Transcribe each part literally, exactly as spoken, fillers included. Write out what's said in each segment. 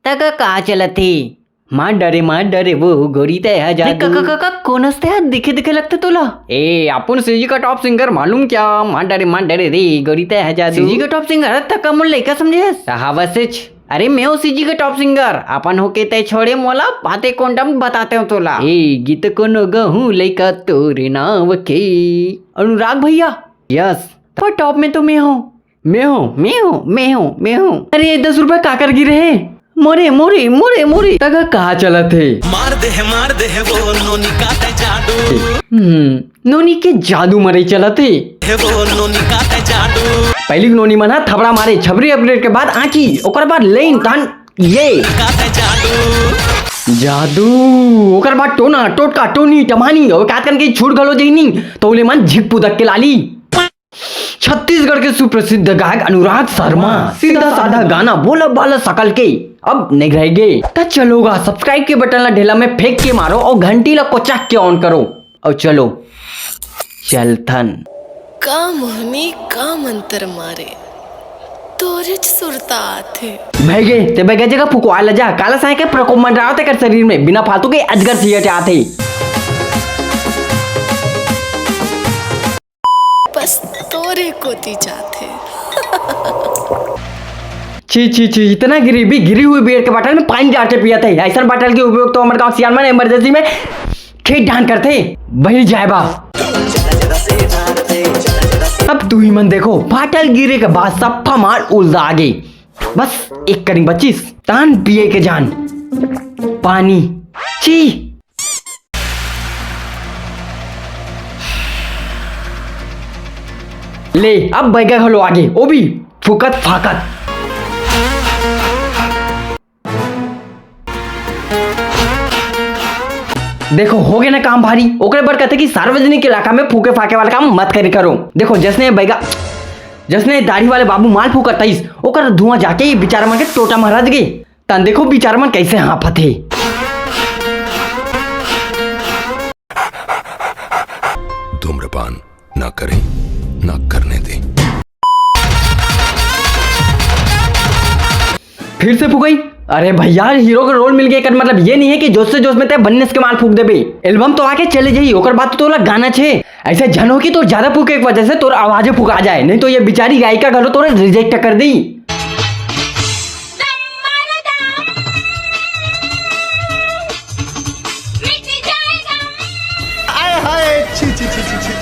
तका का चलत हे? मार डरे, मार डरे वो गोरी तै हा जादू। का, का, का, का, कोन हस तै हा? दिखे, दिखे लगथे तोला। ए, अपन सीजी का टॉप सिंगर मालूम क्या? मार डरे, मार डरे रे गोरी तै हा जादू। सीजी का टॉप सिंगर, तका मोर लइका समझे हस? त हवसेच। अरे, मैं हूँ सीजी का टॉप सिंगर। अपन होके तै छोड़े मोला, बातें कोन टम बताते हूँ तोला। ए, गीत कोनो गहूँ लइका तोरे नाव के। अनुराग भैया। यस। पर टॉप में तो मैं हूँ। मैं हूँ, मैं हूँ, मैं हूँ, मैं हूँ। अरे, दस रुपया काकर गिरे हे? मोरे, मोरे, मोरे, मोरे। तका कहाँ चलत हे? मार दे हे, मार दे हे वो नोनी का तै जादू। हम्म, नोनी के जादू मरई चलत हे। हे वो नोनी का तै जादू। पहली नोनी मन ह थपड़ा मारे, छपरी अपडेट के बाद आँखी, ओकर बाद लेन तान ये। का तै जादू। जादू, ओकर बाद टोना, टोटका, टोनी, टमानी, अउ कात कन के छूट घलो जइनी, तो ओले मन झिक पुदक के लाली। छत्तीसगढ़ के सुप्रसिद्ध गायक अनुराग शर्मा, सीधा साधा गाना, बोला बाला सकल के, अब नहीं रह गे। त चलो गा, subscribe के बटन ला ढेला में फेंक के मारो और घंटी ला कोचक के on करो। और चलो, चलथन। का मोहनी, का मंतर मारे, तोरेच सुरता आथे। भैगे, ते भैगे जगह फुकवा ल जा, काला साय के प्रकोप मंडरावत हे कर शरीर में, बिना फालतू के अजगर सियट आथे। बस तोरे कोती जाथे। छी, छी, छी, इतना गिरी भी गिरी हुई बियर के बाटल में पानी डाल के पियत हे। ऐसन बाटल के उपयोग तो हमर गाँव सियान मन emergency में खेत धान करथे, बही जाए बा। अब तू ही मन देखो, बाटल गिरे के बाद सफ्फा माल उलदा आगे। बस एक करिंग बचिस, तान पिए के जान। पानी। छी। ले, अब बैगा घलो आगे, ओ भी फुकत फाकत। देखो, हो गए ना काम भारी। ओकरे बर कहते कि सार्वजनिक इलाका में फूके फाके वाला काम मत करे करो। देखो, जैसने बैगा, जैसने दाढ़ी वाले बाबू माल फूकत तईस, ओकर धुआं जाके ये बेचारा मन के टोटा महाराज गए। तन देखो, बेचारा मन कैसे हाँफत हे। धूम्रपान ना करें, ना करने दें। फिर से फुकई? अरे भैया, हीरो के रोल मिल गया, एकर मतलब ये नहीं है कि जोश से जोश में तय बन्नेस के माल फूक देबे। एल्बम तो आके चले जाई, ओकर बाद तो तोला गाना छे। ऐसे झन हो कि तोर ज्यादा फूके के वजह से तोर आवाजे फुका जाए, नहीं तो ये बेचारी गायिका घलो तोरे रिजेक्ट कर दी। आय हाय, छी, छी, छी, छी, छी।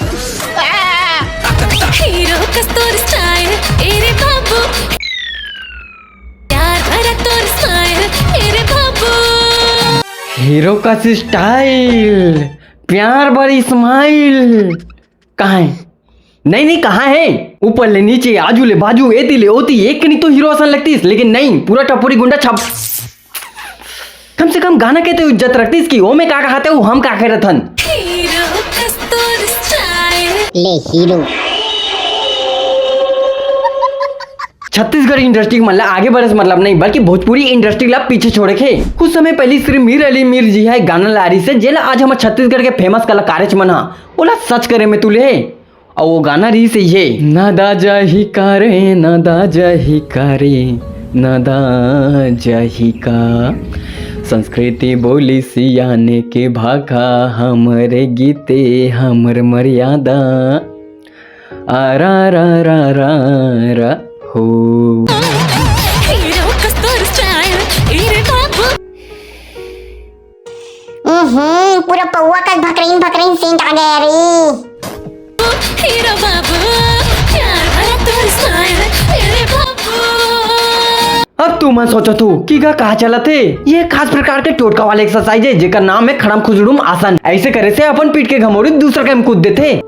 हीरो कस तोर स्टाइल, ए रे बाबू। प्यार भरा तोर स्माइल, ए रे बाबू। हीरो कस स्टाइल, प्यार भरी स्माइल। कहाँ है? नहीं, नहीं, कहाँ है? ऊपर ले नीचे, आजू ले बाजू, एती ले ओती, एक कनी तो हीरो असन लगतीस, लेकिन नहीं, पूरा टपोरी गुंडा छप। कम से कम गाना के तो इज्जत रखतीस कि ओ में का कहाते हो, हम का करत हन। हीरो कस तोर स्टाइल। ले हीरो। छत्तीसगढ़ इंडस्ट्री के मन ला आगे बढ़े से मतलब नहीं, बल्कि भोजपुरी इंडस्ट्री ला पीछे छोड़े के हे। कुछ समय पहले श्री मीर अली मीर जी हा एक गाना ला रिहिसे, जेला आज हमर छत्तीसगढ़ के फेमस कलाकारेच मन हा ओला सर्च करे में तुले हे। अउ वो गाना रिहिसे ये, ना दा जाही का रे, ना दा जाही का रे, ना दा जाही का। संस्कृति बोली सियाने के भाखा, हमरे गीते हमर मर्यादा। आ रा रा रा रा रा हो। हीरो कस तोर स्टाइल, ए रे बाबू। हम्म, पूरा पौवा कस भकरइन भकरइन सेंट आ गया रे। हीरो बाबू, प्यार भरा तोर स्माइल, ए रे बाबू। अब तुमन सोचत हो कि का, का चलत हे? ये खास प्रकार के टोटका वाले एक्सरसाइज हे, जेकर नाम हे खड़म खुजड़ुम आसन। ऐसे करे से अपन पीठ के घमौड़ी दूसर कन कूद देथे।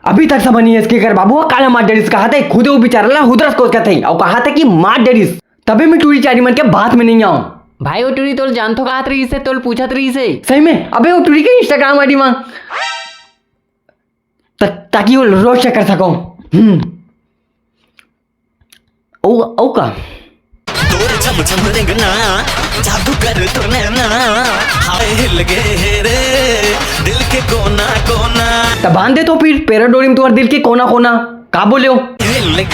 अभी तक समझ नहीं आइस के कर बाबू, काला मार डरिस कहाथे, खुदे वो बेचारा ला हुदरस कोस कथे, अउ कहाथे कि मार डरिस, तबे मैं टूरी चारी मन के बात में नहीं आऊं। भाई, वो टूरी तोला जानथो कहात रहिसे, तोला पूछत रहिसे। सही में? अबे वो टूरी के Instagram ID मांग। त-, ताकि वो रोज चेक कर सको। हम्म। ओ, ओ का? तोर झम झम रेंगना, जादू कर तोर नैना, हाय हिल गे रे, दिल के कोना कोना। त बांध दे तो फिर पैराडोरी में तुहर दिल के कोना कोना। का बोले हो? दिल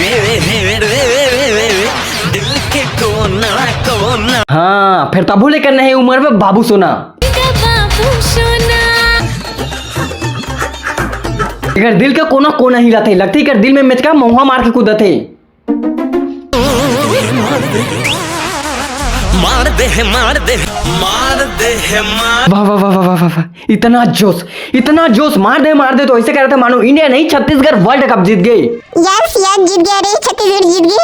के कोना कोना। हाँ, फिर तभो ले करना है उम्र में बाबू सोना। बाबू सोना। अगर दिल के कोना कोना ही रहते, लगते कर दिल में मेचका महुआ मार के कूदत है। मार दे है, मार दे है, मार दे है, मार। वाह वाह वाह वाह वाह वाह, इतना जोश, इतना जोश। मार दे, मार दे तो ऐसे कह रहा था मानो इंडिया नहीं, छत्तीसगढ़ वर्ल्ड कप जीत गई। यस यस, जीत गया रे, छत्तीसगढ़ जीत गई।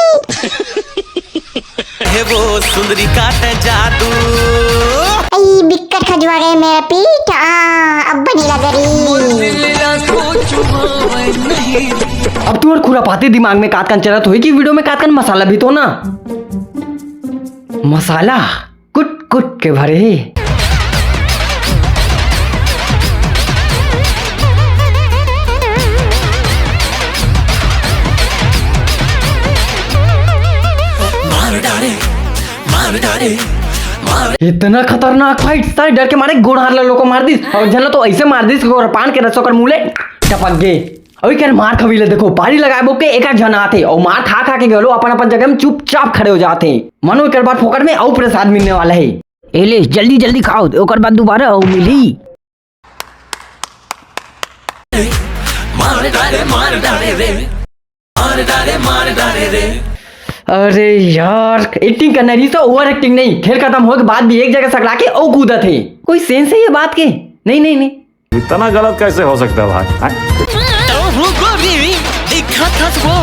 है वो सुंदरी काटे जादू। आई बिक्कट खजुआ गए मेरा पीठ, आ, अब बनी लग रही। अब तुम्हारे खुरापाती दिमाग में कातकन चलत होई कि वीडियो में कातकन मसाला भी तो ना, मसाला कुट कुट के भरे। मार डाले, मार डाले, मार। इतना खतरनाक फाइट, सारे डर के मारे गोड़ हाथ ला लोको मार दिस, और झन ला तो ऐसे मार दिस कि ओकर पान के रस ओकर मुंह ले टपक गे। अउ एकर मार खवी ले देखो, पारी लगाए बोके एक आध झन आथे, और मार खा खा के घलो अपन अपन जगह में चुपचाप खड़े हो जाथे, मानो एकर बाद फोकट में अउ प्रसाद मिलने वाला है। ए ले, जल्दी जल्दी खाओ, ओकर बाद दोबारा अउ मिली। मार डाले, मार डाले रे, मार डाले, मार डाले रे। अरे यार, एक्टिंग करना रही तो ओवर एक्टिंग नहीं, खेल खत्म हो के बाद भी एक जगह सकला के अउ कूदत है। कोई सेंस है ये बात के? नहीं नहीं नहीं। इतना गलत कैसे हो सकता है भाई, हैं? तोहू गोरी दिखत हस वो,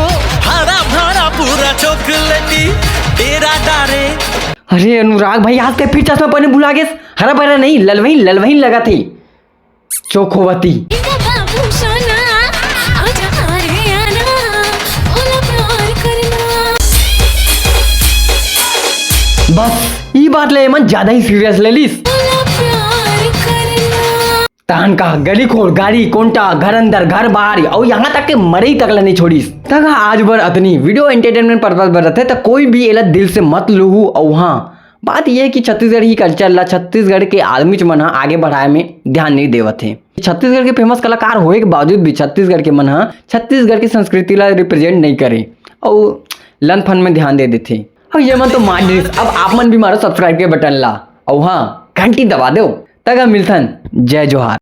हरा भरा पूरा चॉकलेटी, तेरा डारे। अरे अनुराग भाई, आज ते फिर चश्मा पहने भुला गेस। हरा भरा नहीं, ललवहीन ललवहीन लगा थे। चोखोवती। बाबू सोना, आजा रे आना, बोला प्यार करना। बस ई बात ले मन ज्यादा ही सीरियस ले लिस। बोला प्यार करना। तहन का गली खोर, गाड़ी, कोंटा, घर अंदर, घर बाहर, और यहाँ तक के मरई तक ला नहीं छोड़िस। तक आज बर अतनी वीडियो एंटरटेनमेंट पर्पस बर रहते, तो कोई भी एला दिल से मत लूहू। और हाँ, बात ये है कि छत्तीसगढ़ ही कल्चर ला, छत्तीसगढ़ के आदमी मन ह आगे बढ़ाए में ध्यान नहीं देवत हे। छत्तीसगढ़ के फेमस कलाकार होए के बावजूद भी छत्तीसगढ़ के मन ह छत्तीसगढ़ के संस्कृति ला रिप्रेजेंट नहीं करे, और लन फन में ध्यान दे देथे। और ये मन तो मार दिस, अब आप मन भी मारो सब्सक्राइब के बटन ला। और हाँ, घंटी दबा दो। तक मिलथन, जय जोहार।